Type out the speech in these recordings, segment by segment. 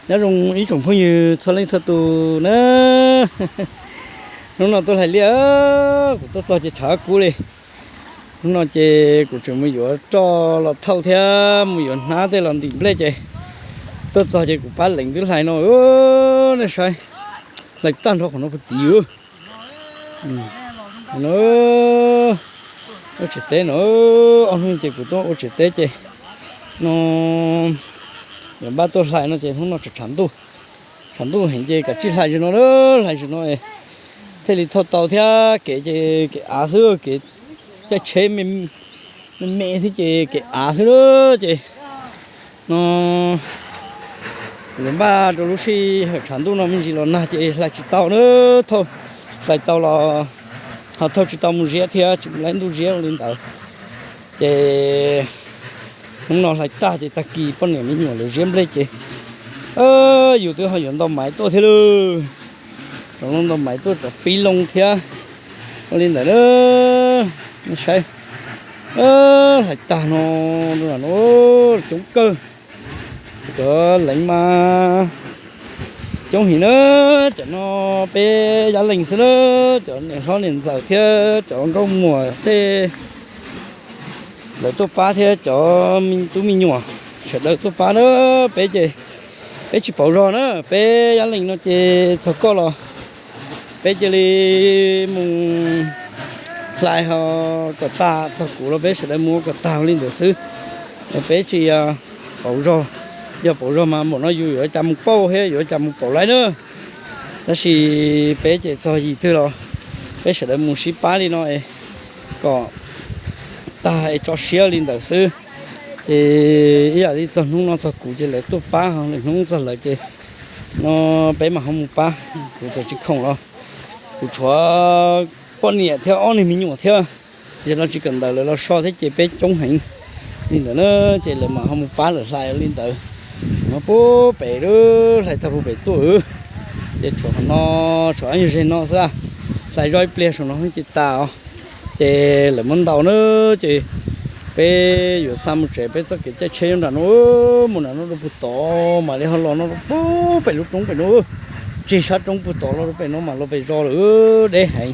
Nyob zoo ib tsoom phooj ywg txhua leej txhua tus na. Hnub no tuaj hlais liaj, kuv tuaj txog ces tshav kub li. Hnub no ces kuv tseem mus yuav roj los thauj thiab mus yuav hnab tej los ntim nplej ces tuaj txog ces kuv pab leev twb hlais no, nej saib, hlais tag nrho qhov no puag tid. Ua tsev teb no, ob hnub ces kuv tuaj ua tsev teb ces no yuav npaj tuaj hlais no ces hnub no tshav ntuj, tshav ntuj heev ces kav tsij hlais zaum no, hlais zaum no thiaj li thauj tau thiab. Kev ces kev av xwb, kev caij tsheb me me xwb ces kev av xwb ces no yuav npaj rau lub sij hawm tshav ntuj no me ntsis los nag ces hlais tsis tau na, thauj, hlais tau los ho thauj tsis tau mus ziab thiab, tsis muaj leej twg ziab ua li ntawd. Ces hnub no hlais tag ces tag kis poj niam me nyuam lawv ziab nplej ces yus twb ho yuav ntau maiv tuaj thiab lauj. Rov los ntau maiv tuaj rov pib loo thiab. Ua li ntawd na, nej saib, hlais tag no, no coob kawg. Cov leev mas coob heev na, cov no peb Yab Leej xwb na, cov niam hlob niam ntxawm thiab cov nkauj muam tej lawv tuaj pab thiab cov tub me nyuam sawv daws tuaj pab na. Peb ces peb tsis pauv zog na, peb Yab Leej no ces txog koj los peb cia li mus hlais ho kom tag, txog kuv los peb sawv daws mus ua kom tag li ntawd xwb. Peb tsis pauv zog, yog pauv zog mas npaum no yus yuav cas mus pauj thiab yuav cas mus pauv laib na. Tab sis peb ces txog yim twg los peb sawv daws mus sib pab li no es kom tag es tso siab li ntawd xwb. Ces ib yam li txog hnub no txog kuv ces lawv tuaj pab, lwm hnub txog lawv ces no peb mam ho mus pab. Kuv txawm tsis khoom los kuv tshuav poj niam thiab ob niag me nyuam thiab, zaum no tsis kawm ntawv lawv los so thiab ces peb coob heev li ntawd na, ces lawv mam ho mus pab lawv hlais li ntawd. Kuv no puag pem lawm, hlais tag puag pem tuaj, ces tshuav qhov no, tshuav ob nyuag zeg no xwb, hlais zoj ib pliag saum no ces tas os. Ces lawv muab ntaus na, ces peb yuav xa mus tsev, peb txoj kev caij tsheb nyob nram no, mus nram no rau puag tod mam li ho los no rau puag pem lub roob pem no, tseg sab roob puag tod los rau pem no mam los pem zos lawm, deb heev.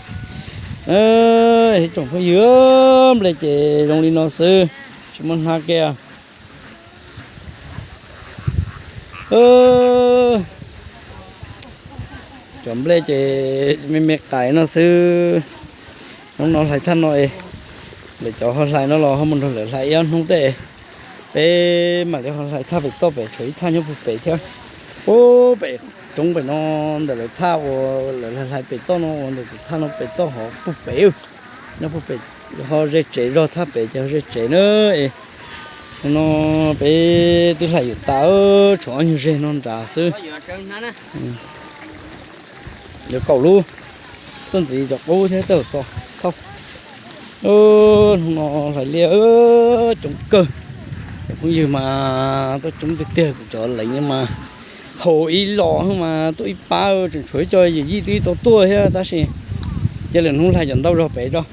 Ib tsoom phooj ywg, nplej ces zoo li no xwb, tsis muaj hnab kiag. Cov nplej ces me me qais no xwb. Hnub no hlais thaj no es, lawv cov ho hlais no los ho mus nrog lawv hlais ib ob hnub tej, peb mam li ho hlais thaj pem toj pem, tshuav ib thaj nyob puag pem thiab. Puag pem roob pem no, ntawm lawv thaj uas lawv hlais pem toj no uas ntawm tus thaj no pem toj ho puag pem, nyob puag pem, ho ze tsev zog, thaj pem ces ho ze tsev na. Es no peb twb hlais yuav tas, tshuav ob nyuag zeg no nrad xwb. Yuav kaum lub, tuaj ntxiv cov qub thiab tej zaum txog thauj. Hnub no hlais liaj coob kawg, cov phooj ywg mas tuaj coob tiag tiag, kuv cov leev mas haus ib los mas tuaj ib pab, tseem tshuav ib co yawm yij twb tau tuaj thiab tab sis cia lwm hnub hlais cov ntau zog pem tso,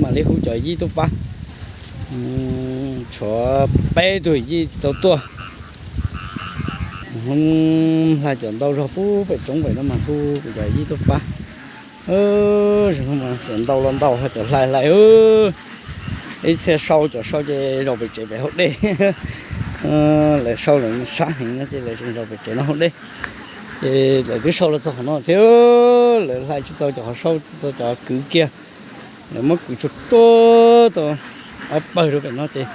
mam li hu cov yij tuaj pab. Tshuav peb tug yij tsis tau tuaj, hnub hlais cov ntau zog puag pem roob pem no mas hu kuv cov yij tuaj pab. Cov ntau los ntau, cov hlais hlais, ib txhia sau, cov sau ces zaum pem tsev pem hauv dej. Lawv sau lawv sab heev no ces lawv tseem zaum pem tsev no hauv dej. Ces lawv twb sau los txog qhov no thiab, lawv hlais tsis txaus cov, sau tsis txaus cov kwv kiag. Lawv muab kwv tsuag tsuag tau ob pawg rau pem no ces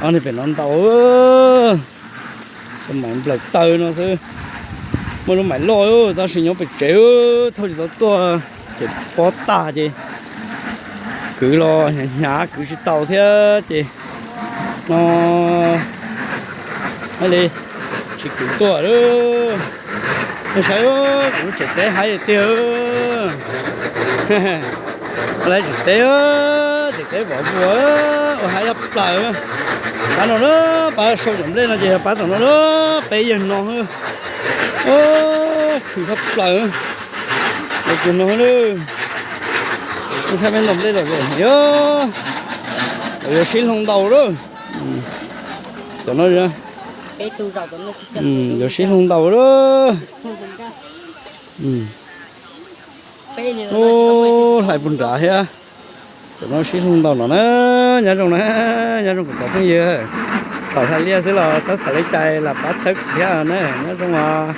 ob niag pem no ntau, xyov mais nplaws taw no xwb. Muaj lub mais loj tab sis nyob pem tsev, thauj tsis tau tuaj, ces pob tag ces kwv los hnyav hnyav kwv tsis tau thiab ces no li tsis kwv tuaj lawm. Nej saib, kuv lub tsev teb haib tiag. Lawv tsev teb, tsev teb vov vuas ua haib tshaj plaws. Pab no na, pab sau cov nplej no ces pab tom no na, peb yawg no, khwv tshaj plaws. Los kiag no, saib peb ntaus nplej lom zem heev, lawv yuav sib hloov ntaus lawm. Cov no Yuav sib hlub ntau lawm. Ub, hlais puag nrad thiab. Cov no sib hlub ntau no na. Nyob zoo na, nyob zoo kuv cov phooj ywg. Thaum hlais liaj xwb los txhob xav li cas los pab txhawb thiab na, nyob zoo os.